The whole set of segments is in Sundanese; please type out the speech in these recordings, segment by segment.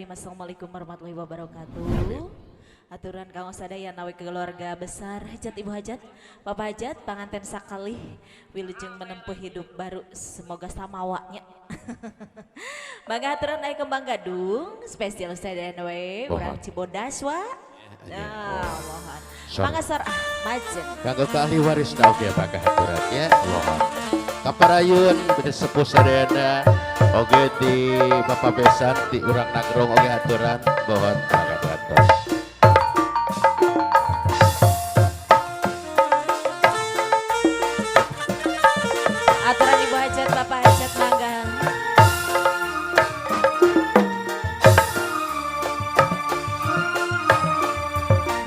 Bismillahirrahmanirrahim. Assalamualaikum warahmatullahi wabarakatuh. Aturan kanggo sadaya nawi keluarga besar Hajat, Ibu Hajat, Bapak Hajat, panganten sakalih, wilujeng menempuh hidup baru, semoga samawanya. Bangga aturan aya kembang gadung spesial sadaya we urang Cibodas wa. Nah, mohon. Mangga sor ah, majeng. Kanggo ka ahli waris oge bangga aturan ya. Mohon. Kaparayun beda sepuh sadayana oge di Bapak Besan di urang Nagrong oge aturan mohon mangga diatos. Aturan Ibu Hajat, Bapak Hajat, mangga.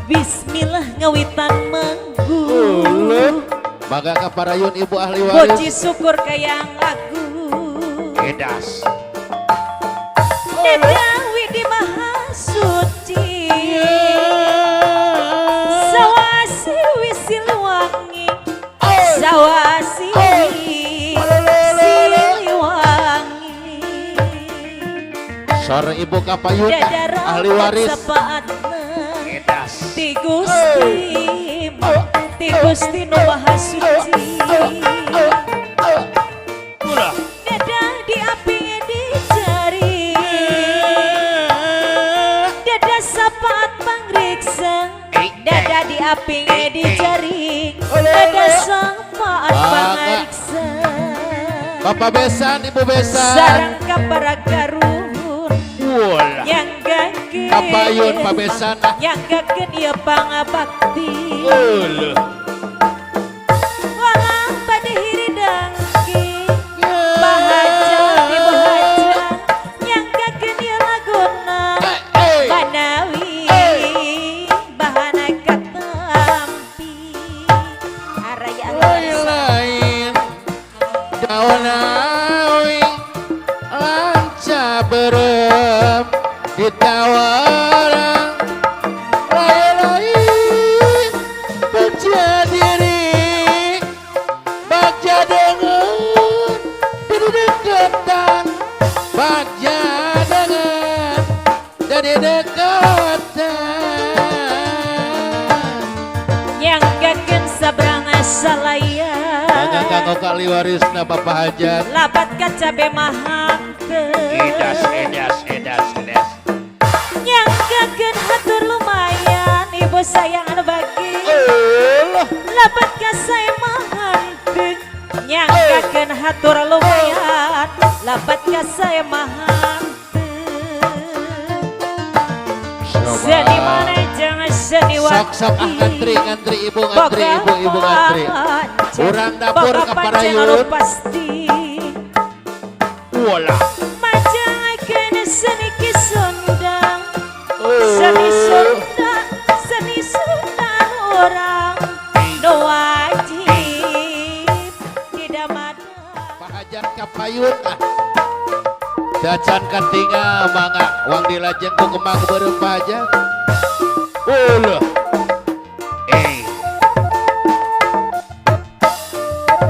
Bismillah ngawitan manggung. Mangga kaparayun Ibu ahli waris. Puji syukur kayang lagu. Edas. Dedawi di Maha Suci. Sawasi Wisiliwangi. Sawasi Siliwangi. Sore Ibu kapayun ahli waris. Edas. Ti Gusti, ti Gusti nu Maha Suci. Dadah di api di jari. Dadah sapaat pangriksa. Dadah di api di jari. Dadah sapaat pangriksa. Bapak Besan, Ibu Besan. Sarang kapara karuhun. Yang gakeun Kapayun Pak Besan. Yang gakeun ieu pangabakti. Walang bade hiridangki. Bahajat Ibu Hajat. Yang gakeun ieu laguna. Banawi bahana katampi. Araya Lain daonawi lanca berem ditawarang lain-lain baca diri baca dengan dari deketan baca dengan dari deketan yang gakeun sabrang salaya. Mangga kanggo kali warisna Bapak Hajat. Labat kacabe mahante. Edas edas edas edas. Yang gakeun hatur lumayan ibu sayang anu bagi. Labat kasaya mahante. Yang gakeun hatur lumayan. Labat kasaya mahante. Seni mana jangan seni Sok sok ah ngantri ngantri ibu ngantri ibu ibu ngantri. Urang dapur kaparayun. Pasti. Wala. Majangakeun seni ki Sunda. Seni Sunda, seni Sunda urang nu wajib didamada. Pak Hajat kapayun ah. Dacan katingal mangga wang dilajeng ku kembang beureum Pak Hajat. Ulah.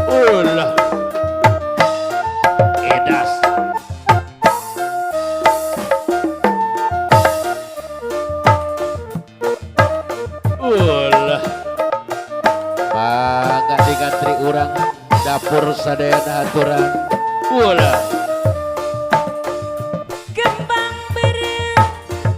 Ulah. Edas. Ulah. Mangga digantri urang dapur sadayana aturan. Ulah. Kembang beureum,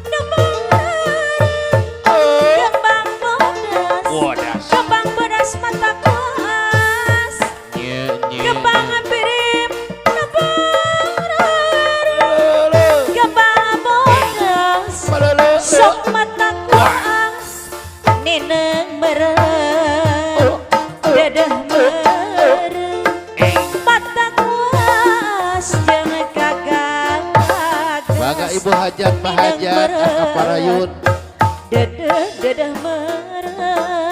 kembang beureum, kembang bodas, Bodas. Kembang bodas mata kuas. Nye nye. Kembang beureum, kembang beureum, kembang bodas, sok mata kuas. Nineng meureum, dedeh meureum, mata kuas jeung kagak. Mangga Ibu Hajat Pak Hajat ah kaparayun. Dedeh dedeh meureum.